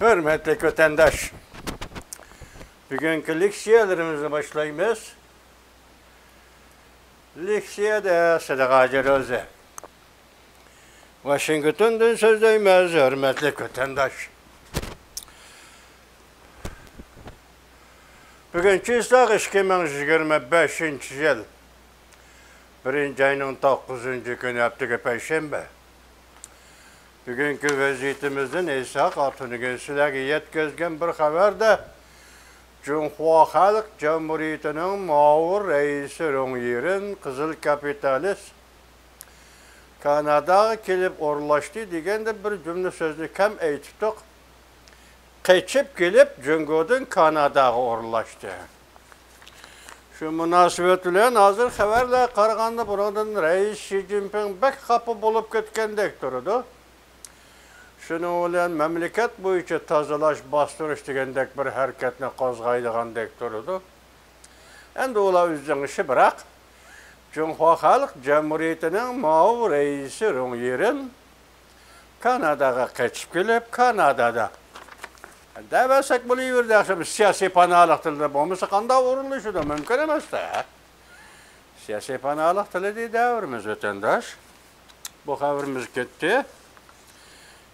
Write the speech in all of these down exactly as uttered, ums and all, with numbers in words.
ھۆرمەتلىك ۋەتەنداش، بۈگۈنكى لېكسىيەلىرىمىزنى باشلايمىز. لېكسىيەدە سىدىق ھاجى روزى. ۋاشىنگتوندىن سۆزلەيمىز، ھۆرمەتلىك ۋەتەنداش. بۈگۈن چىسلاق ئىككى مىڭ يىگىرمە بەشىنچى يىل، بىرىنچى ئاينىڭ توققۇزىنچى كۈنى، ھەپتىگە پەيشەنبە. بۈگۈنكى ۋەزىيىتىمىزدىن ئېيتساق، ئاتۇنىگۈن سىلەرگە يەتكۈزگەن بىر خەۋەردە، جۇڭخۇا خەلق جۇمھۇرىيىتىنىڭ مۇئاۋىن رەئىسى رۇڭ يىرىن قىزىل كاپىتالىست كاناداغا كېلىپ ئورۇنلاشتى دېگەندە بىر جۈملە سۆزنى كەم ئېيتىپتۇق. قېچىپ كېلىپ جۇڭگودىن كاناداغا ئورۇنلاشتى. شۇ مۇناسىۋەت بىلەن ھازىر خەۋەرلەرگە قارىغاندا بۇنىڭدىن رەئىس شى جىنپىڭ بەك خاپا بولۇپ كەتكەندەك تۇرىدۇ. شۇنىڭ بىلەن مەملىكەت بويىچە تازىلاش، باستۇرۇش دېگەندەك بىر ھەرىكەتنى قوزغايدىغاندەك تۇرىدۇ. ئەمدى ئۇلار ئۆزىنىڭ ئىشى، بىراق جۇڭخۇا خەلق جۇمھۇرىيىتىنىڭ مۇئاۋىن رەئىسى رۇڭ يىرىن كاناداغا قېچىپ كېلىپ، كانادادا دەۋەرسەك بولۇۋېرىدۇ، ئاخشام سىياسىي پاناھلىق تىلىدە بولمىسا قانداق ئورۇنلىشىدۇ؟ مۇمكىن ئەمەس-تە. سىياسىي پاناھلىق تىلىدە دەۋرىمىز، ۋەتەنداش. بۇ خەۋىرىمىز كەتتى.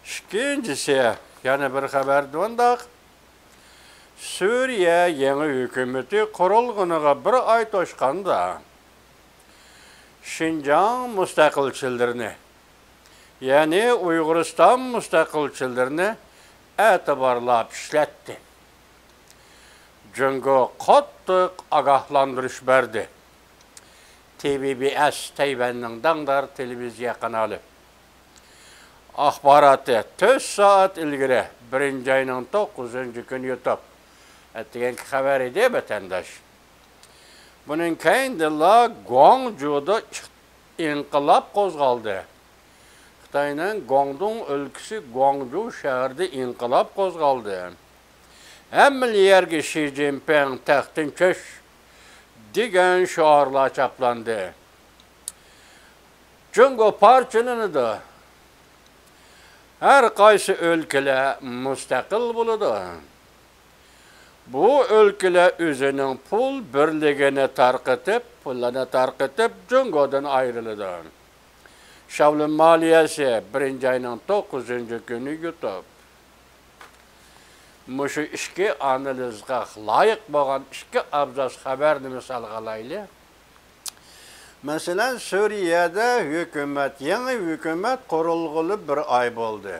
ئىككىنچىسى، يەنە بىر خەۋەر مۇنداق. سۈرىيە يېڭى ھۆكۈمىتى قۇرۇلغىنىغا بىر ئاي توشقاندا، شىنجاڭ مۇستەقىلچىلىرىنى، يەنى ئۇيغۇرىستان مۇستەقىلچىلىرىنى ئەتىۋارلاپ ئىشلەتتى. جۇڭگو قاتتىق ئاگاھلاندۇرۇش بەردى. تى ۋى بى ئەس، تەيۋەننىڭ داڭدار تېلېۋىزىيە قانالى ئاخباراتى تۆت سائەت ئىلگىرى، بىرىنچى ئاينىڭ توققۇزىنچى كۈنى يۇتۇپ ئەتىگەنكى خەۋەر ئىدى، ۋەتەنداش. بۇنىڭ كەينىدىنلا گۇاڭجۇدا ئىنقىلاب قوزغالدى. خىتاينىڭ گۇاڭدۇڭ ئۆلكىسى گۇاڭجۇ شەھىرىدە ئىنقىلاب قوزغالدى. ھەممىلا يەرگە شى جىنپىڭ تەختتىن چۈش دېگەن شوئارلار چاپلاندى. جۇڭگو پارچىلىنىدۇ. ھەر قايسى ئۆلكىلەر مۇستەقىل بولىدۇ. بۇ ئۆلكىلەر ئۆزىنىڭ پۇل بىرلىكىنى تارقىتىپ، پۇلىنى تارقىتىپ، جۇڭگودىن ئايرىلىدۇ. شاۋلىن مالىيەسى، بىرىنچى ئاينىڭ توققۇزىنچى كۈنى يۇتۇپ. مۇشۇ ئىككى ئانالىزغا لايىق بولغان ئىككى ئابزاس خەۋەرنى مىسالغا ئالايلى. مەسىلەن، سۈرىيەدە ھۆكۈمەت، يېڭى ھۆكۈمەت قۇرۇلغىلى بىر ئاي بولدى.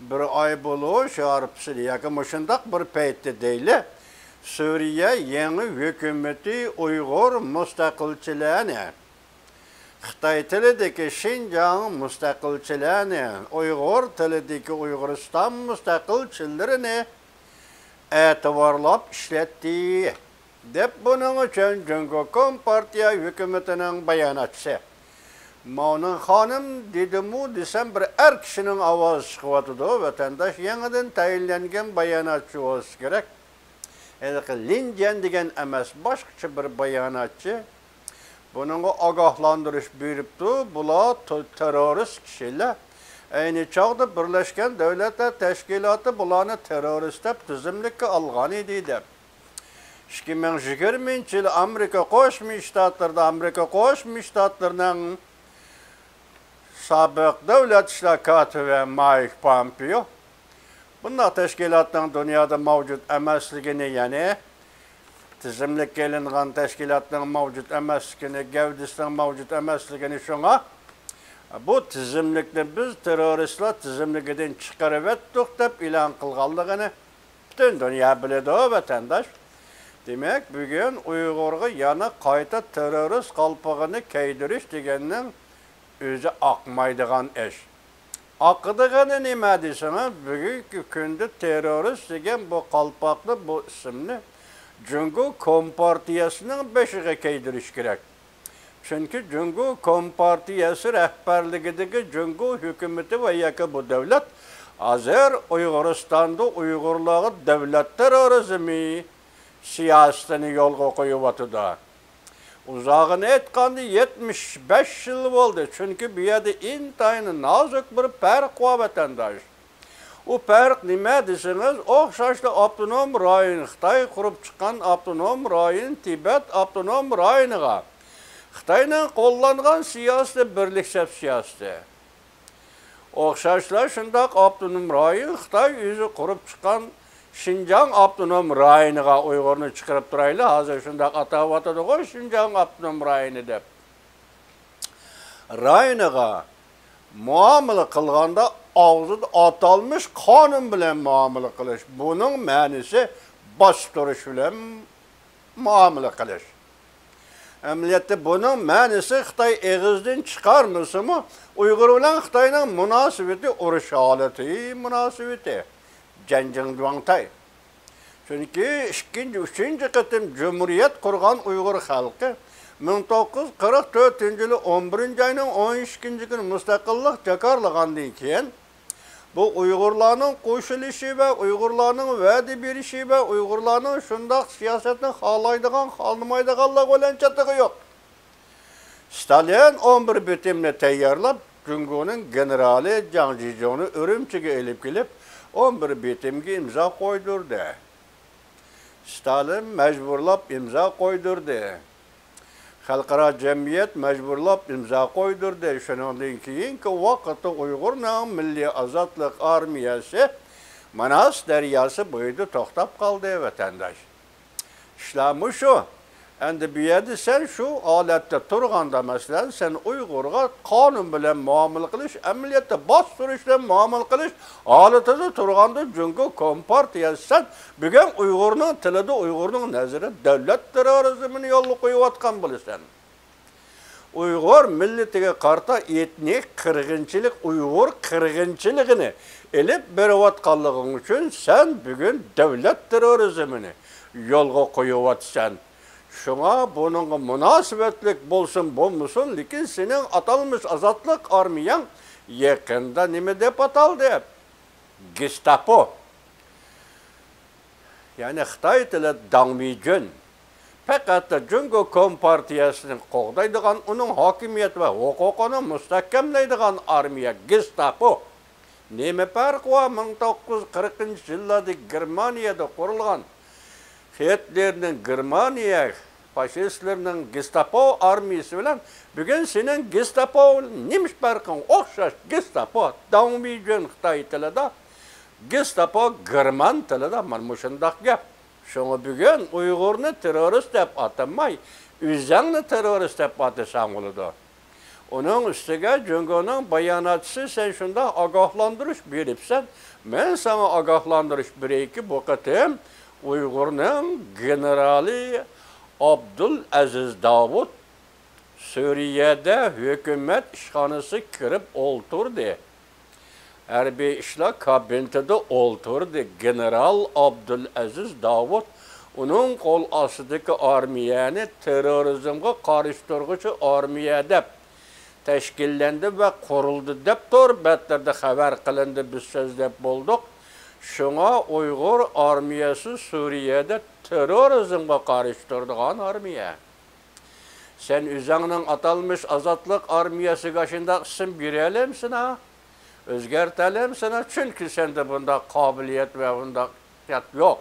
بىر ئاي بولۇش ھارپىسىدا ياكى مۇشۇنداق بىر پەيتتە دەيلى، سۈرىيە يېڭى ھۆكۈمىتى ئۇيغۇر مۇستەقىلچىلەرنى، خىتاي تىلىدىكى شىنجاڭ مۇستەقىلچىلەرنى، ئۇيغۇر تىلىدىكى ئۇيغۇرىستان مۇستەقىلچىلىرىنى ئەتىۋارلاپ ئىشلەتتى، دەپ بۇنىڭ ئۈچۈن جۇڭگو كومپارتىيە ھۆكۈمىتىنىڭ باياناتچىسى ماۋنىڭ خانىم دېدىمۇ دېسەم، بىر ئەر كىشىنىڭ ئاۋازى چىقىۋاتىدۇ. ۋەتەنداش يېڭىدىن تەيىنلەنگەن باياناتچى بولسا كېرەك. ھېلىقى لىن جيەن دېگەن ئەمەس، باشقىچە بىر باياناتچى. بۇنىڭغا ئاگاھلاندۇرۇش بېرىپتۇ، بۇلار تو-، تېررورىست كىشىلەر. ئەينى چاغدا بىرلەشكەن دۆلەتلەر تەشكىلاتى بۇلارنى تېررورىست دەپ تىزىملىككە ئالغان ئىدى، دەپ. ئىككى مىڭ يىگىرمىنچى يىل ئامېرىكا قوشما شتاتلىرىدا، ئامېرىكا قوشما شتاتلىرىنىڭ سابىق دۆلەت ئىشلار كاتىپى مايك پومپېئو بۇنداق تەشكىلاتنىڭ دۇنيادا مەۋجۇت ئەمەسلىكىنى، يەنى تىزىملىككە ئېلىنغان تەشكىلاتنىڭ مەۋجۇت ئەمەسلىكىنى، گەۋدىسىنىڭ مەۋجۇت ئەمەسلىكىنى، شۇڭا بۇ تىزىملىكنى بىز تېررورىستلار تىزىملىكىدىن چىقىرىۋەتتۇق، دەپ ئېلان قىلغانلىقىنى پۈتۈن دۇنيا بىلىدۇ، ۋەتەنداش. دېمەك، بۈگۈن ئۇيغۇرغا يەنە قايتا تېررورىست قالپىقىنى كىيدۈرۈش دېگەننىڭ ئۆزى ئاقمايدىغان ئىش. ئاقىدىغىنى نېمە دېسىڭىز، بۈگۈنكى كۈندە تېررورىست دېگەن بۇ قالپاقنى، بۇ ئىسىمنى جۇڭگو كومپارتىيەسىنىڭ بېشىغا كىيدۈرۈش كېرەك. چۈنكى جۇڭگو كومپارتىيەسى رەھبەرلىكىدىكى جۇڭگو ھۆكۈمىتى ۋە ياكى بۇ دۆلەت ھازىر ئۇيغۇرىستاندا ئۇيغۇرلارغا دۆلەت تېررورىزمى سىياسىتىنى يولغا قويۇۋاتىدۇ. ئۇزاقىنى ئېيتقاندا، يەتمىش بەش يىل بولدى. چۈنكى بۇ يەردە ئىنتايىن نازۇك بىر پەرق بار، ۋەتەنداش. ئۇ پەرق نېمە دېسىڭىز، ئوخشاشلا ئاپتونوم رايون، خىتاي قۇرۇپ چىققان ئاپتونوم رايون، تىبەت ئاپتونوم رايونىغا خىتاينىڭ قوللانغان سىياسىتى بىرلىك سەپ سىياسىتى. ئوخشاشلا شۇنداق ئاپتونوم رايون، خىتاي ئۆزى قۇرۇپ چىققان شىنجاڭ ئاپتونوم رايونىغا ئۇيغۇرنى چىقىرىپ تۇرايلى، ھازىر شۇنداق ئاتاۋاتىدىغۇ شىنجاڭ ئاپتونوم رايونى دەپ. رايونىغا مۇئامىلە قىلغاندا ئاغزىدا ئاتالمىش قانۇن بىلەن مۇئامىلە قىلىش. بۇنىڭ مەنىسى باستۇرۇش بىلەن مۇئامىلە قىلىش. ئەمەلىيەتتە بۇنىڭ مەنىسى خىتاي ئېغىزدىن چىقارمىسىمۇ، ئۇيغۇر بىلەن خىتاينىڭ مۇناسىۋىتى ئۇرۇش ھالىتى مۇناسىۋىتى. جەنجىڭ جۇاڭتەي. چۈنكى ئىككىنچى، ئۈچىنچى قېتىم جۇمھۇرىيەت قۇرغان ئۇيغۇر خەلقى مىڭ توققۇز يۈز قىرىق تۆتىنچى يىلى ئون بىرىنچى ئاينىڭ ئون ئىككىنچى كۈنى مۇستەقىللىق جاكارلىغاندىن كېيىن، بۇ ئۇيغۇرلارنىڭ قوشۇلۇشى ۋە ئۇيغۇرلارنىڭ ۋەدە بېرىشى ۋە ئۇيغۇرلارنىڭ شۇنداق سىياسەتنى خالايدىغان، خالىمايدىغانلىق بىلەن چاتىقى يوق. ستالىن ئون بىر بېتىمنى تەييارلاپ، جۇڭگونىڭ گېنېرالى جاڭ جىجۇڭنى ئۈرۈمچىگە ئېلىپ كېلىپ، ئون بىر بېتىمگە ئىمزا قويدۇردى. ستالىن مەجبۇرلاپ ئىمزا قويدۇردى. خەلقئارا جەمئىيەت مەجبۇرلاپ ئىمزا قويدۇردى. شۇنىڭدىن كېيىنكى ۋاقىتتا ئۇيغۇرنىڭ مىللىي ئازادلىق ئارمىيەسى ماناس دەرياسى بويىدا توختاپ قالدى، ۋەتەنداش. ئىشلار مۇشۇ. ئەمدى بۇ يەردە سەن شۇ ھالەتتە تۇرغاندا، مەسىلەن، سەن ئۇيغۇرغا قانۇن بىلەن مۇئامىلە قىلىش، ئەمەلىيەتتە باستۇرۇش بىلەن مۇئامىلە قىلىش ھالىتىدە تۇرغاندا، جۇڭگو كومپارتىيەسى سەن بۈگۈن ئۇيغۇرنىڭ تىلىدا، ئۇيغۇرنىڭ نەزىرىدە دۆلەت تېررورىزمىنى يولغا قويۇۋاتقان بولىسەن. ئۇيغۇر مىللىتىگە قارىتا ئېتنىك قىرغىنچىلىق، ئۇيغۇر قىرغىنچىلىقىنى ئېلىپ بېرىۋاتقانلىقىڭ ئۈچۈن سەن بۈگۈن دۆلەت تېررورىزمىنى يولغا قويۇۋاتىسەن. شۇڭا بۇنىڭغا مۇناسىۋەتلىك بولسۇن بولمىسۇن، لېكىن سېنىڭ ئاتالمىش ئازادلىق ئارمىيەڭ يېقىندا نېمە دەپ ئاتالدى؟ گېستاپو. يەنى خىتاي تىلى داڭمىجۈن. پەقەتلا جۇڭگو كومپارتىيەسىنى قوغدايدىغان، ئۇنىڭ ھاكىمىيەت ۋە ھوقۇقىنى مۇستەھكەملەيدىغان ئارمىيە گېستاپو. نېمە پەرقى بار مىڭ توققۇز يۈز قىرىقىنچى يىللاردىكى گېرمانىيەدە قۇرۇلغان، ھىتلېرنىڭ گېرمانىيە فاشىستلىرىنىڭ گېستاپو ئارمىيىسى بىلەن بۈگۈن سېنىڭ گېستاپو نېمە پەرقىڭ؟ ئوخشاش گېستاپو، داڭمىجۈن خىتاي تىلىدا، گېستاپو گېرمان تىلىدا، مانا مۇشۇنداق گەپ. شۇڭا بۈگۈن ئۇيغۇرنى تېررورىست دەپ ئاتىماي، ئۆزەڭنى تېررورىست دەپ ئاتىساڭ بولىدۇ. ئۇنىڭ ئۈستىگە جۇڭگونىڭ باياناتچىسى، سەن شۇنداق ئاگاھلاندۇرۇش بېرىپسەن، مەن ساڭا ئاگاھلاندۇرۇش بېرەيكى، بۇ قېتىم ئۇيغۇرنىڭ گېنېرالى ئابدۇلئەزىز داۋۇت سۈرىيەدە ھۆكۈمەت ئىشخانىسىغا كىرىپ ئولتۇردى. ھەربىي ئىشلار كابىنېتىدا ئولتۇردى. گېنېرال ئابدۇلئەزىز داۋۇت ئۇنىڭ قول ئاستىدىكى ئارمىيەنى تېررورىزمغا قارشى تۇرغۇچى ئارمىيە دەپ تەشكىللەندى ۋە قۇرۇلدى دەپ تور بەتلىرىدە خەۋەر قىلىندى، بىز سۆزلەپ بولدۇق. شۇڭا ئۇيغۇر ئارمىيەسى سۈرىيەدە تېررورىزمغا قارشى تۇرىدىغان ئارمىيە. سەن ئۆزۈڭنىڭ ئاتالمىش ئازادلىق ئارمىيەسىگە ئاشۇنداق ئىسىم بېرەلەمسىنا؟ ئۆزگەرتەلەمسىنا؟ چۈنكى سەندە بۇنداق قابىلىيەت ۋە بۇنداق ئېھتىيات يوق.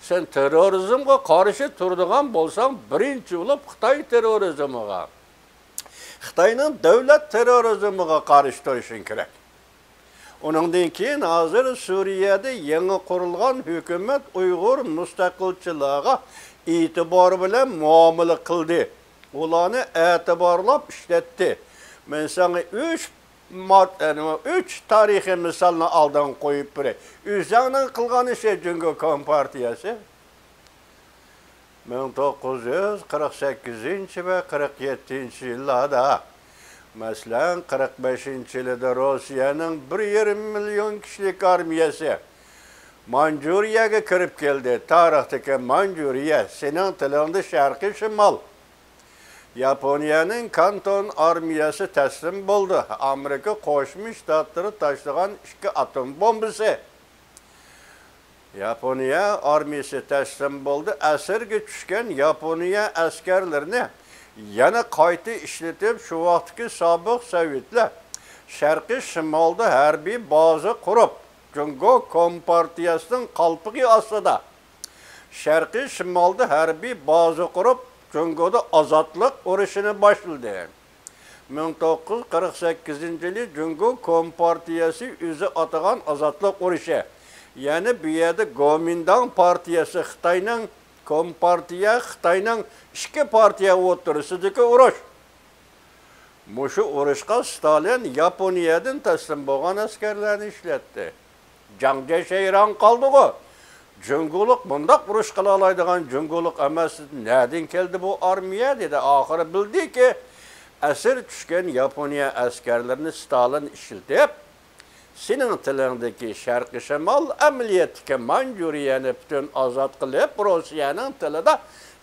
سەن تېررورىزمغا قارشى تۇرىدىغان بولساڭ، بىرىنچى بولۇپ خىتاي تېررورىزمىغا، خىتاينىڭ دۆلەت تېررورىزمىغا قارشى تۇرۇشۇڭ كېرەك. ئۇنىڭدىن كېيىن ھازىر سۈرىيەدە يېڭى قۇرۇلغان ھۆكۈمەت ئۇيغۇر مۇستەقىلچىلارغا ئېتىبار بىلەن مۇئامىلە قىلدى. ئۇلارنى ئەتىبارلاپ ئىشلەتتى. مەن ساڭا ئۈچ ماد-، يەنى ئۈچ تارىخىي مىسالنى ئالدىڭغا قويۇپ بېرەي. ئۆزەڭنىڭ قىلغان ئىشى جۇڭگو كومپارتىيەسى. مىڭ توققۇز يۈز قىرىق سەككىزىنچى ۋە قىرىق يەتتىنچى يىللاردا، مەسىلەن، قىرىق بەشىنچى يىلىدا روسىيەنىڭ بىر يېرىم مىليون كىشىلىك ئارمىيەسى مانجۇرىيەگە كىرىپ كەلدى. تارىختىكى مانجۇرىيە، سېنىڭ تىلىڭدا شەرقىي شىمال. ياپونىيەنىڭ كانتون ئارمىيەسى تەسلىم بولدى. ئامېرىكا قوشما شتاتلىرى تاشلىغان ئىككى ئاتوم بومبىسى. ياپونىيە ئارمىيىسى تەسلىم بولدى. ئەسىرگە چۈشكەن ياپونىيە ئەسكەرلىرىنى يەنە قايتا ئىشلىتىپ، شۇ ۋاقىتتىكى سابىق سوۋېتلار شەرقىي شىمالدا ھەربىي بازا قۇرۇپ، جۇڭگو كومپارتىيەسىنىڭ قالپىقى ئاستىدا شەرقىي شىمالدا ھەربىي بازا قۇرۇپ، جۇڭگودا ئازادلىق ئۇرۇشىنى باشلىدى. مىڭ توققۇز يۈز قىرىق سەككىزىنچى يىلى جۇڭگو كومپارتىيەسى ئۆزى ئاتىغان ئازادلىق ئۇرۇشى، يەنى بۇ يەردە گومىنداڭ پارتىيەسى خىتاينىڭ كومپارتىيە، خىتاينىڭ ئىككى پارتىيە ئوتتۇرىسىدىكى ئۇرۇش. مۇشۇ ئۇرۇشقا ستالىن ياپونىيەدىن تەسلىم بولغان ئەسكەرلەرنى ئىشلەتتى. جاڭ جيەنشەن ھەيران قالدىغۇ. جۇڭگولۇق بۇنداق ئۇرۇش قىلالايدىغان جۇڭگولۇق ئەمەس، نەدىن كەلدى بۇ ئارمىيە؟ دېدى. ئاخىرى بىلدىكى، ئەسىر چۈشكەن ياپونىيە ئەسكەرلىرىنى ستالىن ئىشلىتىپ، سېنىڭ تىلىڭدىكى شەرقىي شىمال، ئەمەلىيەتتىكى مانجۇرىيەنى پۈتۈن ئازاد قىلىپ، روسىيەنىڭ تىلىدا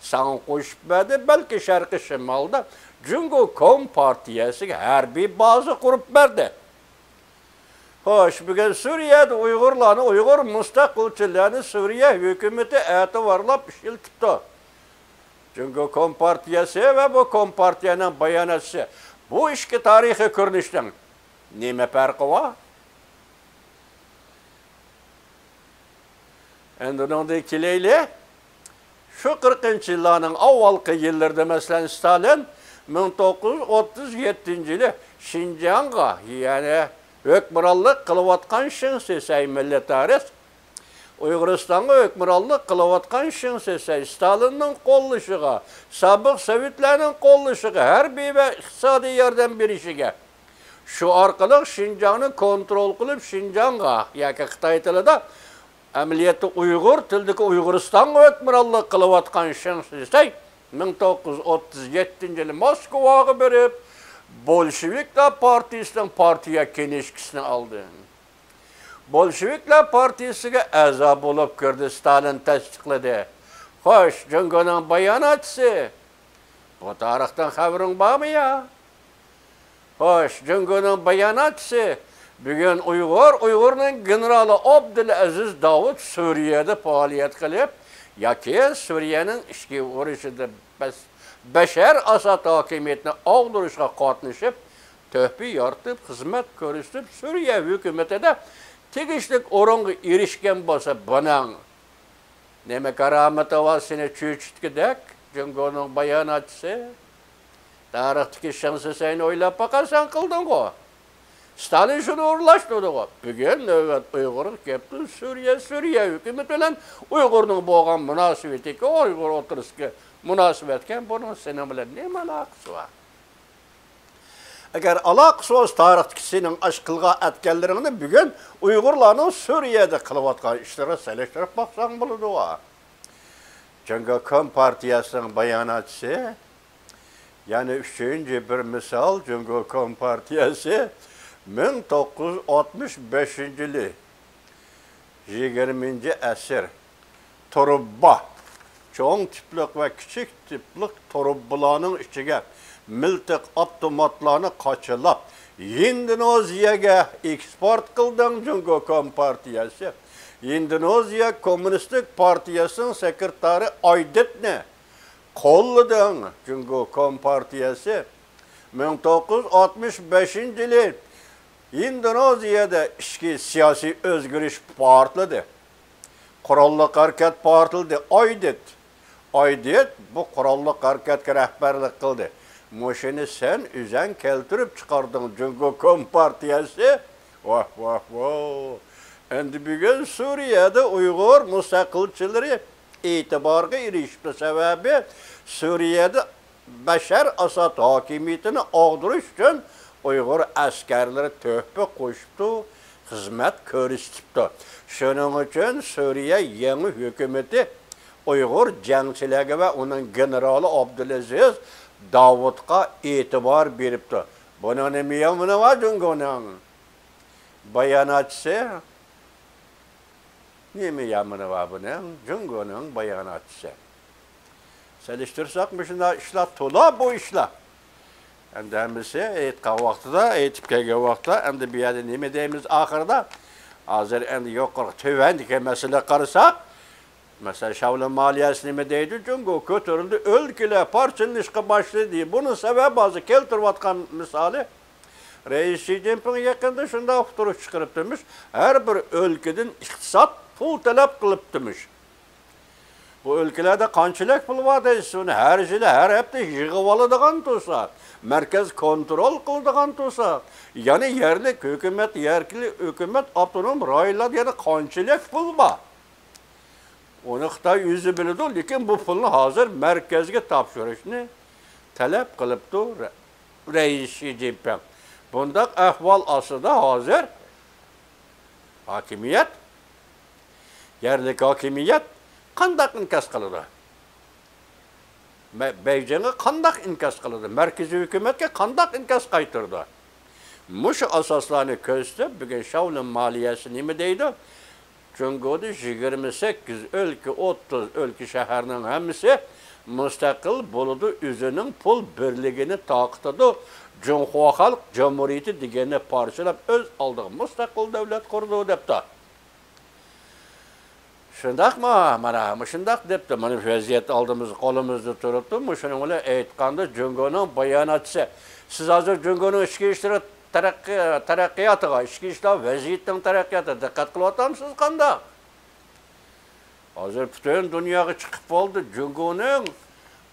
ساڭا قوشۇپ بەردى، بەلكى شەرقىي شىمالدا جۇڭگو كومپارتىيەسىگە ھەربىي بازا قۇرۇپ بەردى. خوش، بۈگۈن سۈرىيەدە ئۇيغۇرلارنى، ئۇيغۇر مۇستەقىلچىلەرنى سۈرىيە ھۆكۈمىتى ئەتىۋارلاپ ئىشلىتىپتۇ. جۇڭگو كومپارتىيەسى ۋە بۇ كومپارتىيەنىڭ باياناتچىسى بۇ ئىككى تارىخىي كۆرۈنۈشنىڭ نېمە پەرقى بار؟ ئەمدى ئۇنىڭدىن كېلەيلى. شۇ قىرىقىنچى يىللارنىڭ ئاۋۋالقى يىللىرىدا، مەسىلەن، ستالىن مىڭ توققۇز يۈز ئوتتۇز يەتتىنچى يىلى شىنجاڭغا، يەنى ھۆكۈمرانلىق قىلىۋاتقان شېڭ شىسەي، مىللەتپەرەس، ئۇيغۇرىستانغا ھۆكۈمرانلىق قىلىۋاتقان شېڭ شىسەي ستالىننىڭ قوللىشىغا، سابىق سوۋېتلارنىڭ قوللىشىغا ھەربىي ۋە ئىقتىسادىي ياردەم بېرىشىگە، شۇ ئارقىلىق شىنجاڭنى كونترول قىلىپ، شىنجاڭغا ياكى خىتاي تىلىدا، ئەمەلىيەتتە ئۇيغۇر تىلىدىكى ئۇيغۇرىستانغا ھۆكۈمرانلىق قىلىۋاتقان شېڭ شىسەي مىڭ توققۇز يۈز ئوتتۇز يەتتىنچى يىلى موسكۋاغا بېرىپ، بولشېۋىكلار پارتىيىسىنىڭ پارتىيە كىنىشكىسىنى ئالدى. بولشېۋىكلار پارتىيىسىگە ئەزا بولۇپ كىردى، ستالىن تەستىقلىدى. خوش، جۇڭگونىڭ باياناتچىسى، بۇ تارىختىن خەۋىرىڭ بارمۇ يا؟ خوش، جۇڭگونىڭ باياناتچىسى، بۈگۈن ئۇيغۇر، ئۇيغۇرنىڭ گېنېرالى ئابدۇلئەزىز داۋۇت سۈرىيەدە پائالىيەت قىلىپ، ياكى سۈرىيەنىڭ ئىچكى ئۇرۇشىدا بەس-، بەشەر ئاساد ھاكىمىيىتىنى ئاغدۇرۇشقا قاتنىشىپ، تۆھپە يارىتىپ، خىزمەت كۆرسىتىپ، سۈرىيە ھۆكۈمىتىدە تېگىشلىك ئورۇنغا ئېرىشكەن بولسا، بۇنىڭ نېمە كارامىتى بار سېنى چۆچۈتكۈدەك؟ جۇڭگونىڭ باياناتچىسى، تارىختىكى شېڭ شىسەينى ئويلاپ باقارسەن قىلدىڭغۇ؟ ستالىن شۇنى ئورۇنلاشتۇردىغۇ. بۈگۈن نۆۋەت ئۇيغۇرغا كەپتۇ. سۈرىيە، سۈرىيە ھۆكۈمىتى بىلەن ئۇيغۇرنىڭ بولغان مۇناسىۋىتىكى، ئۇيغۇر ئوتتۇرىسىدىكى مۇناسىۋەتكەن، بۇنىڭ سېنىڭ بىلەن نېمە ئالاقىسى بار؟ ئەگەر ئالاقىسى بولسا، تارىختىكى سېنىڭ ئاشۇ قىلغان ئەتكەنلىرىڭنى بۈگۈن ئۇيغۇرلارنىڭ سۈرىيەدە قىلىۋاتقان ئىشلىرىغا سېلىشتۇرۇپ باقساڭ بولىدۇ. جۇڭگو كومپارتىيەسىنىڭ باياناتچىسى، يەنە ئۈچىنچى بىر مىسال، جۇڭگو كومپارتىيەسى مىڭ توققۇز يۈز ئاتمىش بەشىنچى يىلى، يىگىرمىنچى ئەسىر، تۇرۇبا، چوڭ تىپلىق ۋە كىچىك تىپلىق تۇرۇبىلارنىڭ ئىچىگە مىلتىق ئاپتوماتلارنى قاچىلاپ، ھىندونېزىيەگە ئېكسپورت قىلدىڭ، جۇڭگو كومپارتىيەسى. ھىندونېزىيە كوممۇنىستىك پارتىيەسىنىڭ سېكرېتارى ئايدېتنى قوللىدىڭ، جۇڭگو كومپارتىيەسى. مىڭ توققۇز يۈز ئاتمىش بەشىنچى يىلى ھىندونېزىيەدە ئىچكى سىياسىي ئۆزگىرىش پارتلىدى. قوراللىق ھەرىكەت پارتلىدى. ئايدېت. ئايدېت بۇ قوراللىق ھەرىكەتكە رەھبەرلىك قىلدى. مۇشۇنى سەن ئۆزەڭ كەلتۈرۈپ چىقاردىڭ، جۇڭگو كومپارتىيەسى. ۋاھ، ۋاھ، ۋاھ. ئەمدى بۈگۈن سۈرىيەدە ئۇيغۇر مۇستەقىلچىلىرى ئېتىبارغا ئېرىشىپتۇ. سەۋەبى، سۈرىيەدە بەشەر ئاساد ھاكىمىيىتىنى ئاغدۇرۇش ئۈچۈن ئۇيغۇر ئەسكەرلىرى تۆھپە قوشۇپتۇ، خىزمەت كۆرسىتىپتۇ. شۇنىڭ ئۈچۈن سۈرىيە يېڭى ھۆكۈمىتى ئۇيغۇر جەڭچىلەرگە ۋە ئۇنىڭ گېنېرالى ئابدۇلئەزىز داۋۇتقا ئېتىبار بېرىپتۇ. بۇنىڭ نېمە يامىنى بار جۇڭگونىڭ؟ باياناتچىسى، نېمە يامىنى بار بۇنىڭ؟ جۇڭگونىڭ باياناتچىسى. سېلىشتۇرساق، مۇشۇنداق ئىشلار تولا بۇ ئىشلار. ئەمدى ھەممىسى ئېيتقان ۋاقتىدا، ئېيتىپ كەلگەن ۋاقىتتا، ئەمدى بۇ يەردە نېمە دەيمىز ئاخىرىدا؟ ھازىر ئەمدى يۇقىرىقى تۆۋەندىكى مەسىلىگە قارىساق، مەسىلەن، شاۋلىن مالىيەسى نېمە دەيدۇ؟ جۇڭگو كۆتۈرۈلدى، ئۆلكىلەر پارچىلىنىشقا باشلىدى. بۇنىڭ سەۋەبى ھازىر كەلتۈرۈۋاتقان مىسالى، رەئىس شى جىنپىڭ يېقىندا شۇنداق ئۇقتۇرۇش چىقىرىپتىمىش، ھەر بىر ئۆلكىدىن ئىقتىساد پۇل تەلەپ قىلىپتىمىش. بۇ ئۆلكىلەردە قانچىلىك پۇل بار دەيسىز، ئۇنى ھەر يىلى، ھەر ھەپتە يىغىۋالىدىغان تۇرسا، مەركەز كونترول قىلىدىغان تۇرسا، يەنى يەرلىك ھۆكۈمەت، يەرلىك ھۆكۈمەت، ئاپتونوم رايونلاردا يەنە قانچىلىك پۇل بار؟ ئۇنى خىتاي ئۆزى بىلىدۇ، لېكىن بۇ پۇلنى ھازىر مەركەزگە تاپشۇرۇشنى تەلەپ قىلىپتۇ رە-، رەئىس شى جىنپىڭ. بۇنداق ئەھۋال ئاستىدا ھازىر ھاكىمىيەت، يەرلىك ھاكىمىيەت قانداق ئىنكاس قىلىدۇ؟ مە-، بېيجىڭغا قانداق ئىنكاس قىلىدۇ؟ مەركىزىي ھۆكۈمەتكە قانداق ئىنكاس قايتۇرىدۇ؟ مۇشۇ ئاساسلارنى كۆرسىتىپ، بۈگۈن شاۋلىن مالىيەسى نېمە دەيدۇ؟ جۇڭگودا يىگىرمە سەككىز ئۆلكە، ئوتتۇز ئۆلكە، شەھەرنىڭ ھەممىسى مۇستەقىل بولىدۇ، ئۆزىنىڭ پۇل بىرلىكىنى تارقىتىدۇ، جۇڭخۇا خەلق جۇمھۇرىيىتى دېگەننى پارچىلاپ، ئۆز ئالدىغا مۇستەقىل دۆلەت قۇرىدۇ، دەپتۇ. شۇنداقمۇ؟ مانا مۇشۇنداق دەپتۇ. مانا ۋەزىيەت ئالدىمىزدا، قولىمىزدا تۇرۇپتۇ. مۇشۇنىڭ بىلەن ئېيتقاندا، جۇڭگونىڭ باياناتچىسى، سىز ھازىر جۇڭگونىڭ ئىچكى ئىشلىرى تەرەققىي-، تەرەققىياتىغا، ئىچكى ئىشلار ۋەزىيىتىنىڭ تەرەققىياتىغا دىققەت قىلىۋاتامسىز قانداق؟ ھازىر پۈتۈن دۇنياغا چىقىپ بولدى. جۇڭگونىڭ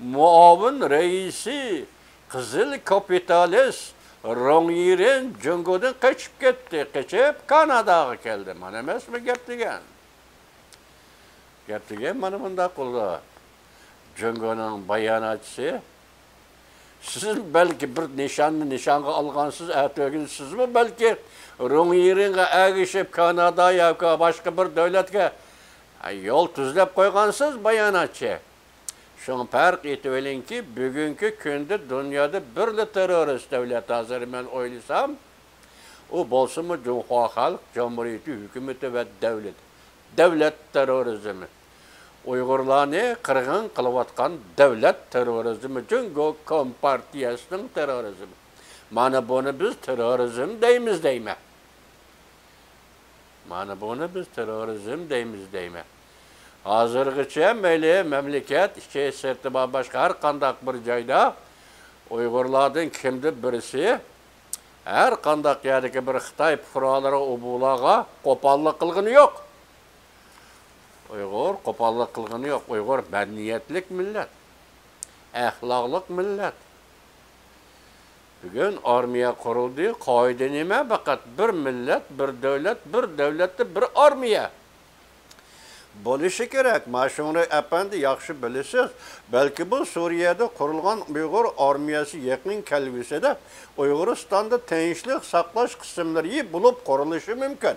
مۇئاۋىن رەئىسى، قىزىل كاپىتالىست رۇڭ يىرىن جۇڭگودىن قېچىپ كەتتى، قېچىپ كاناداغا كەلدى. مانا ئەمەسمۇ گەپ دېگەن؟ گەپ دېگەن مانا مۇنداق بولدى. جۇڭگونىڭ باياناتچىسى، سىز بەلكى بىر نىشاننى نىشانغا ئالغانسىز، ئەتىگۈن سىزمۇ بەلكى رۇڭ يىرىنغا ئەگىشىپ كانادا ياكى باشقا بىر دۆلەتكە يول تۈزلەپ قويغانسىز، باياناتچى. شۇڭا پەرق ئېتىۋېلىڭكى، بۈگۈنكى كۈندە دۇنيادا بىرلا تېررورىست دۆلەت ھازىر مەن ئويلىسام، ئۇ بولسىمۇ جۇڭخۇا خەلق جۇمھۇرىيىتى ھۆكۈمىتى ۋە دۆلىتى. دۆلەت تېررورىزمى. ئۇيغۇرلارنى قىرغىن قىلىۋاتقان دۆلەت تېررورىزمى، جۇڭگو كومپارتىيەسىنىڭ تېررورىزمى. مانا بۇنى بىز تېررورىزم دەيمىز دەيمەن. مانا بۇنى بىز تېررورىزم دەيمىز دەيمەن. ھازىرغىچە مەيلى مەملىكەت ئىچى سىرتى بار باشقا ھەر قانداق بىر جايدا ئۇيغۇرلاردىن كىمدۇر بىرسى ھەر قانداق يەردىكى بىر خىتاي پۇقرالىرى ئۇبۇلارغا قوپاللىق قىلغىنى يوق. ئۇيغۇر قوپاللىق قىلغىنى يوق. ئۇيغۇر مەدەنىيەتلىك مىللەت، ئەخلاقلىق مىللەت. بۈگۈن ئارمىيە قۇرۇلدى. قائىدە نېمە؟ پەقەت بىر مىللەت، بىر دۆلەت، بىر دۆلەتتە بىر ئارمىيە بولۇشى كېرەك. ماشۇڭرى ئەپەندى ياخشى بىلىسىز. بەلكى بۇ سۈرىيەدە قۇرۇلغان ئۇيغۇر ئارمىيەسى يېقىن كەلگۈسىدە ئۇيغۇرىستاندا تىنچلىق ساقلاش قىسىملىرى بولۇپ قۇرۇلۇشى مۇمكىن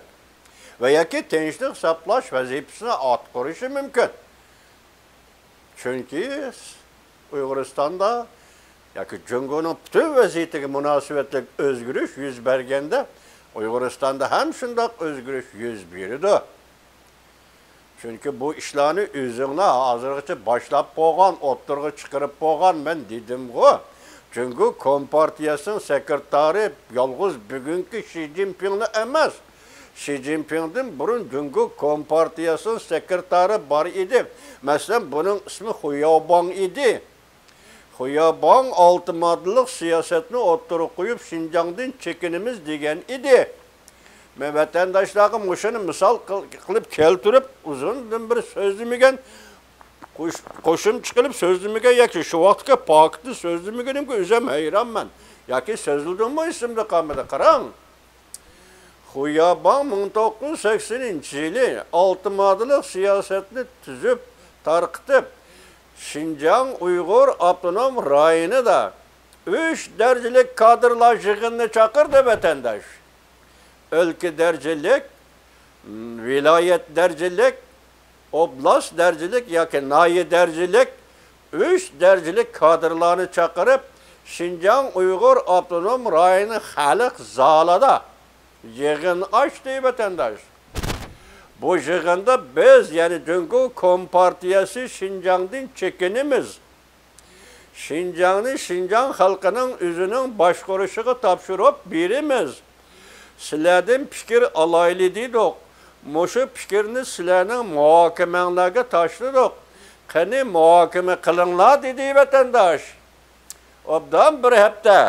ۋە ياكى تىنچلىق ساقلاش ۋەزىپىسىنى ئاتقۇرۇشى مۇمكىن. چۈنكى ئۇيغۇرىستاندا ياكى جۇڭگونىڭ پۈتۈن ۋەزىيىتىگە مۇناسىۋەتلىك ئۆزگىرىش يۈز بەرگەندە، ئۇيغۇرىستاندا ھەم شۇنداق ئۆزگىرىش يۈز بېرىدۇ. چۈنكى بۇ ئىشلارنى ئۆزۈڭلار ھازىرغىچە باشلاپ بولغان، ئوتتۇرىغا چىقىرىپ بولغان، مەن دېدىمغۇ. جۇڭگو كومپارتىيەسىنىڭ سېكرېتارى يالغۇز بۈگۈنكى شى جىنپىڭلا ئەمەس. شى جىنپىڭدىن بۇرۇن جۇڭگو كومپارتىيەسىنىڭ سېكرېتارى بار ئىدى. مەسىلەن، بۇنىڭ ئىسمى خۇياۋباڭ ئىدى. خۇياۋباڭ ئالتە ماددىلىق سىياسەتنى ئوتتۇرىغا قويۇپ، شىنجاڭدىن چېكىنىمىز دېگەن ئىدى. مەن ۋەتەنداشلارغا مۇشۇنى مىسال قىل-، قىلىپ كەلتۈرۈپ، ئۇزۇندىن بېرى سۆزلىمىگەن، قوش-، قوشۇمچە قىلىپ سۆزلىمىگەن ياكى شۇ ۋاقىتقى پاكىتنى سۆزلىمىگىنىمگە ئۆزۈم ھەيرانمەن. ياكى سۆزلىدىممۇ، ئېسىمدە قالمىدى. قاراڭ، خۇياۋباڭ مىڭ توققۇز يۈز سەكسىنىنچى يىلى ئالتە ماددىلىق سىياسەتنى تۈزۈپ، تارقىتىپ، شىنجاڭ ئۇيغۇر ئاپتونوم رايونىدا ئۈچ دەرىجىلىك كادىرلار يىغىنىنى چاقىردى، ۋەتەنداش. ئۆلكە دەرىجىلىك، ۋىلايەت دەرىجىلىك، ئوبلاست دەرىجىلىك ياكى ناھىيە دەرىجىلىك ئۈچ دەرىجىلىك كادىرلارنى چاقىرىپ، شىنجاڭ ئۇيغۇر ئاپتونوم رايونى خەلق زالىدا يىغىن ئاچتى، ۋەتەنداش. بۇ يىغىندا بىز، يەنى جۇڭگو كومپارتىيەسى شىنجاڭدىن چېكىنىمىز. شىنجاڭنى شىنجاڭ خەلقىنىڭ ئۆزىنىڭ باشقۇرۇشىغا تاپشۇرۇپ بېرىمىز. سىلەردىن پىكىر ئالايلى دېدۇق. مۇشۇ پىكىرنى سىلەرنىڭ مۇھاكىمەڭلارگە تاشلىدۇق. قېنى، مۇھاكىمە قىلىڭلار، دېدى ۋەتەنداش. ئوبدان بىر ھەپتە.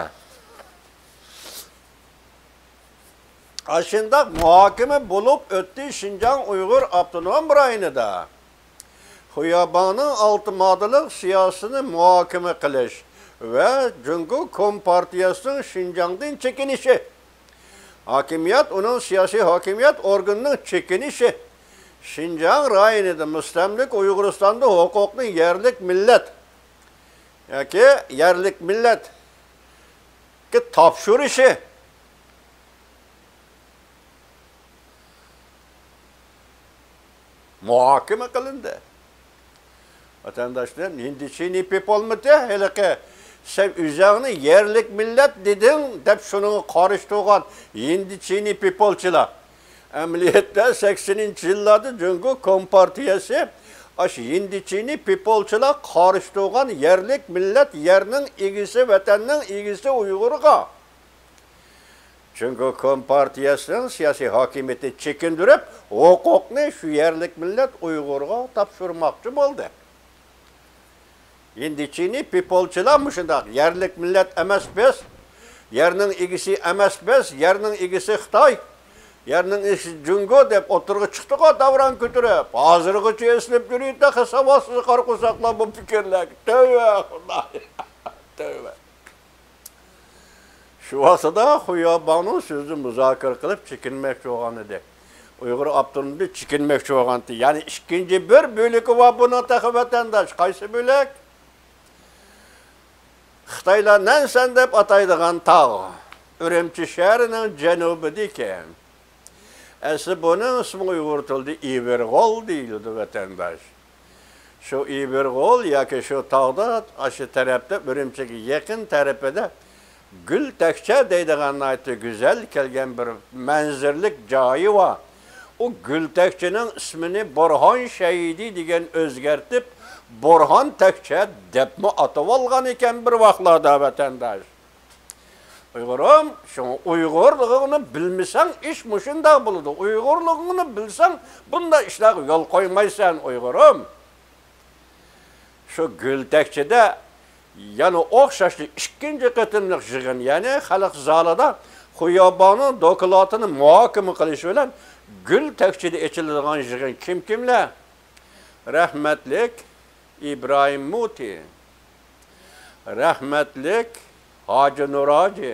ئاشۇنداق مۇھاكىمە بولۇپ ئۆتتى شىنجاڭ ئۇيغۇر ئاپتونوم رايونىدا. خۇياباڭنىڭ ئالتە ماددىلىق سىياسىتىنى مۇھاكىمە قىلىش ۋە جۇڭگو كومپارتىيەسىنىڭ شىنجاڭدىن چېكىنىشى، ھاكىمىيەت، ئۇنىڭ سىياسىي ھاكىمىيەت ئورگىنىنىڭ چېكىنىشى، شىنجاڭ رايونىدا، مۇستەملىكە ئۇيغۇرىستاندا ھوقۇقنى يەرلىك مىللەت ياكى يەرلىك مىللەتكە تاپشۇرۇشى مۇھاكىمە قىلىندى. ۋەتەنداشلىرىم، ھىندىچىنى پېپولمىتى ھېلىقى سەن ئۆزۈڭنى يەرلىك مىللەت دېدىڭ دەپ شۇنىڭغا قارشى تۇرغان ھىندىچىنى پېپولچىلار. ئەمەلىيەتتە سەكسىنىنچى يىللاردا جۇڭگو كومپارتىيەسى ئاشۇ ھىندىچىنى پېپولچىلار قارشى تۇرغان يەرلىك مىللەت، يەرنىڭ ئىگىسى، ۋەتەننىڭ ئىگىسى ئۇيغۇرغا جۇڭگو كومپارتىيەسىنىڭ سىياسىي ھاكىمىيىتىنى چېكىندۈرۈپ، ھوقۇقنى شۇ يەرلىك مىللەت ئۇيغۇرغا تاپشۇرماقچى بولدى. ھىندىچىنى پېپولچىلار مۇشۇنداق، يەرلىك مىللەت ئەمەس بىز، يەرنىڭ ئىگىسى ئەمەس بىز، يەرنىڭ ئىگىسى خىتاي، يەرنىڭ ئىگىسى جۇڭگو دەپ ئوتتۇرىغا چىقتىغۇ، داۋراڭ كۆتۈرۈپ، ھازىرغىچە ئېسىلىپ يۈرىدۇ، تېخى ساۋاتسىز قارا قورساقلار بولۇپ كىرگەنلەر. تەۋبە، خۇدايىم. تەۋبە. شۇ ۋاقتىدا خۇياباڭنىڭ سۆزىنى مۇزاكىرە قىلىپ چېكىنمەكچى بولغان ئىدى. ئۇيغۇر ئاپتونومىيىتى چېكىنمەكچى بولغان ئىدى. يەنى ئىككىنچى بىر بۆلىكى بار بۇنىڭ تېخى، ۋەتەنداش. قايسى بۆلەك؟ خىتايلار نەنسەن دەپ ئاتايدىغان تاغ. ئۈرۈمچى شەھىرىنىڭ جەنۇبىدىكى. ئەسلى بۇنىڭ ئىسمى ئۇيغۇر تىلىدا ئىۋىرغول دېيىلىدۇ، ۋەتەنداش. شۇ ئىۋىرغول ياكى شۇ تاغدا، ئاشۇ تەرەپتە، ئۈرۈمچىگە يېقىن تەرىپىدە گۈل تەكچە دەيدىغان ناھايىتى گۈزەل كەلگەن بىر مەنزىرىلىك جايى بار. ئۇ گۈل تەكچىنىڭ ئىسمىنى بۇرھان شەيدى دېگەن ئۆزگەرتىپ، بۇرھان تەكچە دەپمۇ ئاتىۋالغان ئىكەن بىر ۋاقىتلاردا، ۋەتەنداش. ئۇيغۇرۇم، شۇڭا ئۇيغۇرلۇقۇڭنى بىلمىسەڭ، ئىش مۇشۇنداق بولىدۇ. ئۇيغۇرلۇقۇڭنى بىلسەڭ، بۇنداق ئىشلارغا يول قويمايسەن، ئۇيغۇرۇم. شۇ گۈل تەكچىدە يەنە ئوخشاشلا ئىككىنچى قېتىملىق يىغىن، يەنى خەلق زالىدا خۇياباڭنىڭ دوكلاتىنى مۇھاكىمە قىلىش بىلەن گۈل تەكچىدە ئېچىلىدىغان يىغىن كىم كىملەر؟ رەھمەتلىك ئىبراھىم مۇتى، رەھمەتلىك ھاجى نۇر ھاجى،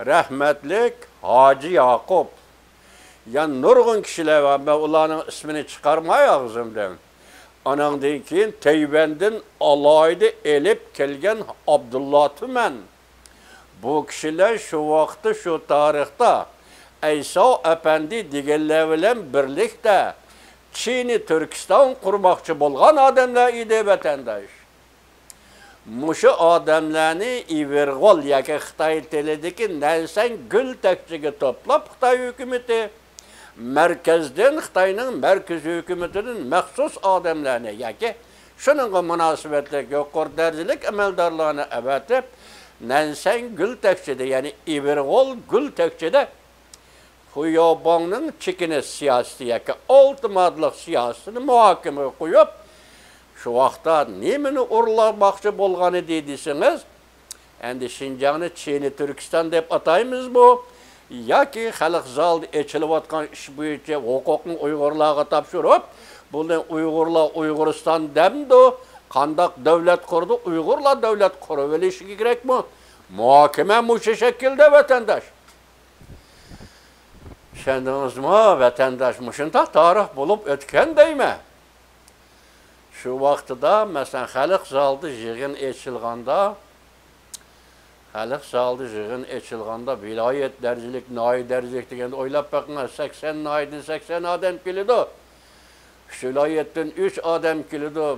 رەھمەتلىك ھاجى ياقۇپ، يەنە نۇرغۇن كىشىلەر بار، مەن ئۇلارنىڭ ئىسمىنى چىقارماي ئاغزىمدىن. ئاناڭدىن كېيىن تەيۋەندىن ئالاھىدە ئېلىپ كەلگەن ئابدۇللا تۈمەن. بۇ كىشىلەر شۇ ۋاقىتتا، شۇ تارىختا ئەيسا ئەپەندى دېگەنلەر بىلەن بىرلىكتە چىنى تۈركىستان قۇرماقچى بولغان ئادەملەر ئىدى، ۋەتەنداش. مۇشۇ ئادەملەرنى ئىۋىرغول ياكى خىتاي تىلىدىكى نەنسەن گۈل تەكچىگە توپلاپ، خىتاي ھۆكۈمىتى مەركەزدىن، خىتاينىڭ مەركىزىي ھۆكۈمىتىدىن مەخسۇس ئادەملەرنى ياكى شۇنىڭغا مۇناسىۋەتلىك يۇقىرى دەرىجىلىك ئەمەلدارلارنى ئەۋەتىپ، نەنسەن گۈل تەكچىدە، يەنى ئىۋىرغول گۈل تەكچىدە خۇياۋباڭنىڭ چېكىنىش سىياسىتى ياكى ئالتە ماددىلىق سىياسىتىنى مۇھاكىمىگە قويۇپ، شۇ ۋاقىتتا نېمىنى ئورۇنلاشماقچى بولغانىدى دېسىڭىز، ئەمدى شىنجاڭنى چىنى تۈركىستان دەپ ئاتايمىزمۇ؟ ياكى خەلق زالىدا ئېچىلىۋاتقان ئىش بويىچە ھوقۇقنى ئۇيغۇرلارغا تاپشۇرۇپ، بۇنى ئۇيغۇرلار ئۇيغۇرىستان دەمدۇ؟ قانداق دۆلەت قۇرىدۇ؟ ئۇيغۇرلار دۆلەت قۇرۇۋېلىشى كېرەكمۇ؟ مۇھاكىمە مۇشۇ شەكىلدە، ۋەتەنداش. چۈشەندىڭىزمۇ، ۋەتەنداش؟ مۇشۇنداق تارىخ بولۇپ ئۆتكەن دەيمەن. شۇ ۋاقتىدا، مەسىلەن، خەلق زالىدا يىغىن ئېچىلغاندا، خەلق زالىدا يىغىن ئېچىلغاندا، ۋىلايەت دەرىجىلىك، ناھىيە دەرىجىلىك دېگەندە ئويلاپ بېقىڭ، سەكسەن ناھىيەدىن سەكسەن ئادەم كېلىدۇ. ئۈچ ۋىلايەتتىن ئۈچ ئادەم كېلىدۇ.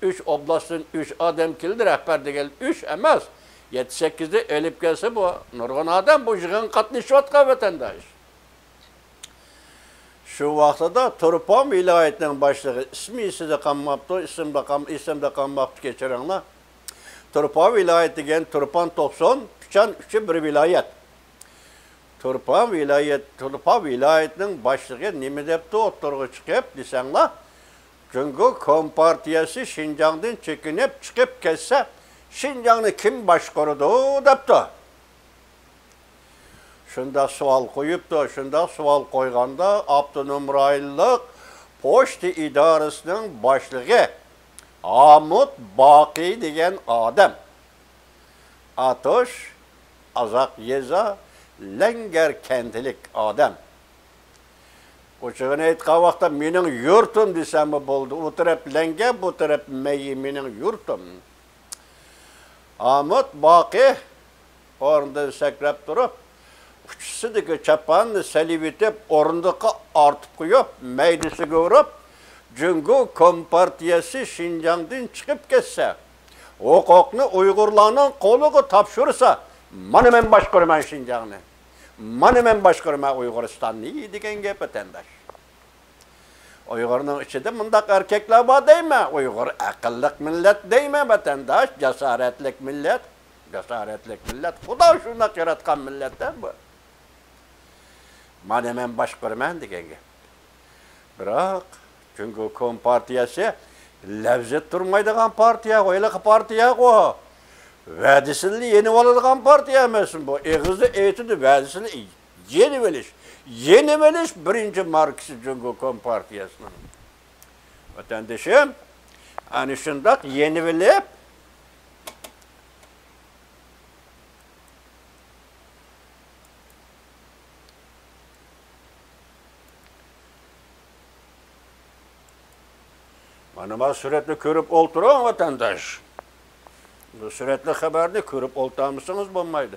ئۈچ ئوبلاستتىن ئۈچ ئادەم كېلىدۇ، رەھبەر دېگەن ئۈچ ئەمەس، يەتتە، سەككىزنى ئېلىپ كەلسە، بۇ نۇرغۇن ئادەم بۇ يىغىنغا قاتنىشىۋاتقان، ۋەتەنداش. شۇ ۋاقتىدا تۇرپان ۋىلايىتىنىڭ باشلىقى، ئىسمى ئېسىدە قالماپتۇ، ئېسىمدە قال-، ئېسىمدە قالماپتۇ، كەچۈرۈڭلار. تۇرپان ۋىلايىتى دېگەن تۇرپان، توقسۇن، پىچان ئۈچى بىر ۋىلايەت. تۇرپان ۋىلايەت، تۇرپان ۋىلايىتىنىڭ باشلىقى نېمە دەپتۇ ئوتتۇرىغا چىقىپ دېسەڭلار، جۇڭگو كومپارتىيەسى شىنجاڭدىن چېكىنىپ چىقىپ كەتسە، شىنجاڭنى كىم باشقۇرىدۇ دەپتۇ. شۇنداق سوئال قويۇپتۇ. شۇنداق سوئال قويغاندا، ئاپتونوم رايونلۇق پوچتا ئىدارىسىنىڭ باشلىقى ھامۇت باقى دېگەن ئادەم، ئاتوش، ئازاق يېزا، لەڭگەر كەنتلىك ئادەم. ئوچۇقىنى ئېيتقان ۋاقىتتا، مېنىڭ يۇرتۇم دېسەممۇ بولىدۇ. ئۇ تەرەپ لەڭگەر، بۇ تەرەپ مەيى، مېنىڭ يۇرتۇم. ھامۇت باقى ئورنىدىن سەكرەپ تۇرۇپ، ئۇچىسىدىكى چاپاننى سېلىۋېتىپ، ئورۇندۇققا ئارتىپ قويۇپ، مەيدىسىگە ئۇرۇپ، جۇڭگو كومپارتىيەسى شىنجاڭدىن چىقىپ كەتسە، ھوقۇقنى ئۇيغۇرلارنىڭ قولىغا تاپشۇرسا، مانا مەن باشقۇرىمەن شىنجاڭنى، مانا مەن باشقۇرىمەن ئۇيغۇرىستاننى دېگەن گەپ، ۋەتەنداش. ئۇيغۇرنىڭ ئىچىدە مۇنداق ئەركەكلەر بار دەيمەن. ئۇيغۇر ئەقىللىق مىللەت دەيمەن، ۋەتەنداش. جاسارەتلىك مىللەت. جاسارەتلىك مىللەت. خۇدا شۇنداق ياراتقان مىللەت-تە بۇ. مانا مەن باشقۇرىمەن دېگەن گەپ. بىراق، جۇڭگو كومپارتىيەسى لەۋزى تۇرمايدىغان پارتىيەغۇ، ھېلىقى پارتىيەغۇ. ۋەدىسىنى يېنىۋالىدىغان پارتىيە ئەمەسمۇ بۇ؟ ئېغىزدا ئېيتىدۇ، ۋەدىسىنى يېنىۋېلىش. يېنىۋېلىش بىرىنچى ماركىسى جۇڭگو كومپارتىيەسىنىڭ. ۋەتەندىشىم، ئەنە شۇنداق يېنىۋېلىپ، مانا، مانا سۈرەتنى كۆرۈپ ئولتۇرۇڭ، ۋەتەنداش. بۇ سۈرەتلىك خەۋەرنى كۆرۈپ ئولتۇرمىسىڭىز بولمايدۇ.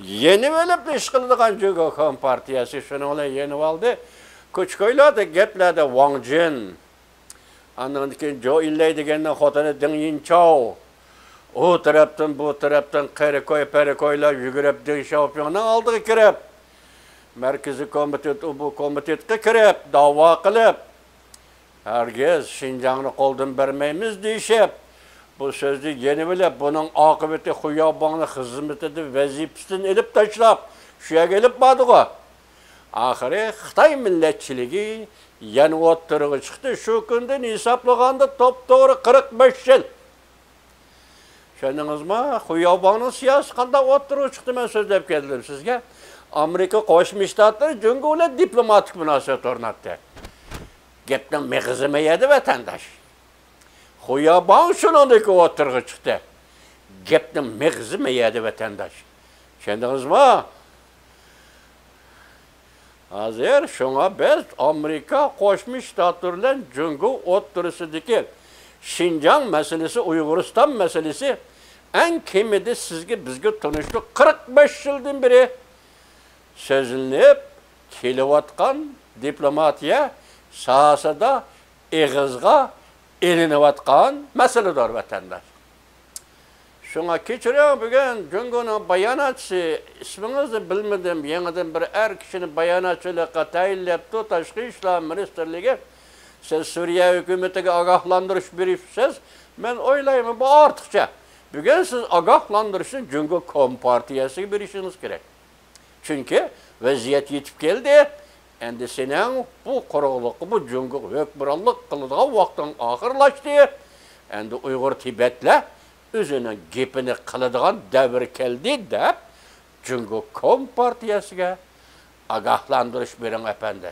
يېنىۋېلىپ ئىش قىلىدىغان جۇڭگو كومپارتىيەسى شۇنىڭ بىلەن يېنىۋالدى. كوچا-كويلاردا، گەپلەردە ۋاڭ جىن، ئاندىن كېيىن جو ئىنلەي دېگەننىڭ خوتۇنى دېڭ يىنچاۋ، ئۇ تەرەپتىن، بۇ تەرەپتىن قېرى كوي، پېرى كويلار يۈگۈرۈپ دېڭ شياۋپىڭنىڭ ئالدىغا كىرىپ، مەركىزىي كومىتېت، ئۇ بۇ كومىتېتقا كىرىپ، داۋا قىلىپ، ھەرگىز شىنجاڭنى قولدىن بەرمەيمىز دېيىشىپ، بۇ سۆزنى يېنىۋېلىپ، بۇنىڭ ئاقىۋىتى خۇياۋباڭنى خىزمىتىدىن، ۋەزىپىسىدىن ئېلىپ تاشلاپ، شۇ يەرگە ئېلىپ باردىغۇ. ئاخىرى خىتاي مىللەتچىلىكى يەنە ئوتتۇرىغا چىقتى. شۇ كۈندىن ھېسابلىغاندا توپتوغرا قىرىق بەش يىل. چۈشەندىڭىزمۇ؟ خۇياۋباڭنىڭ سىياسىتى قانداق ئوتتۇرىغا چىقتى، مەن سۆزلەپ كەلدىم سىزگە. ئامېرىكا قوشما شتاتلىرى جۇڭگو بىلەن دىپلوماتىك مۇناسىۋەت ئورناتتى. گەپنىڭ مېغىزى مەيەدە، ۋەتەنداش. خۇياۋباڭ شۇنىڭدىن كېيىن ئوتتۇرىغا چىقتى. گەپنىڭ مېغىزى مەيەدە، ۋەتەنداش. چۈشەندىڭىزمۇ؟ ھازىر شۇڭا بىز ئامېرىكا قوشما شتاتلىرى بىلەن جۇڭگو ئوتتۇرىسىدىكى شىنجاڭ مەسىلىسى، ئۇيغۇرىستان مەسىلىسى ئەڭ كېمىدە سىزگە، بىزگە تونۇشلۇق قىرىق بەش يىلدىن بېرى سۆزلىنىپ كېلىۋاتقان دىپلوماتىيە ساھەسىدە ئېغىزغا ئېلىنىۋاتقان مەسىلىدۇر، ۋەتەنداش. شۇڭا كەچۈرۈڭ، بۈگۈن جۇڭگونىڭ باياناتچىسى، ئىسمىڭىزنى بىلمىدىم، يېڭىدىن بىر ئەر كىشىنى باياناتچىلىققا تەيىنلەپتۇ تاشقى ئىشلار مىنىستىرلىكى. سىز سۈرىيە ھۆكۈمىتىگە ئاگاھلاندۇرۇش بېرىپسىز. مەن ئويلايمەن، بۇ ئارتۇقچە. بۈگۈن سىز ئاگاھلاندۇرۇشنى جۇڭگو كومپارتىيەسىگە بېرىشىڭىز كېرەك. چۈنكى ۋەزىيەت يېتىپ كەلدى. ئەمدى سېنىڭ بۇ قۇرۇقلۇققا، بۇ جۇڭگوغا ھۆكۈمرانلىق قىلىدىغان ۋاقتىڭ ئاخىرلاشتى. ئەمدى ئۇيغۇر تىبەتلەر ئۆزىنىڭ گېپىنى قىلىدىغان دەۋر كەلدى، دەپ جۇڭگو كومپارتىيەسىگە ئاگاھلاندۇرۇش بېرىڭ، ئەپەندى.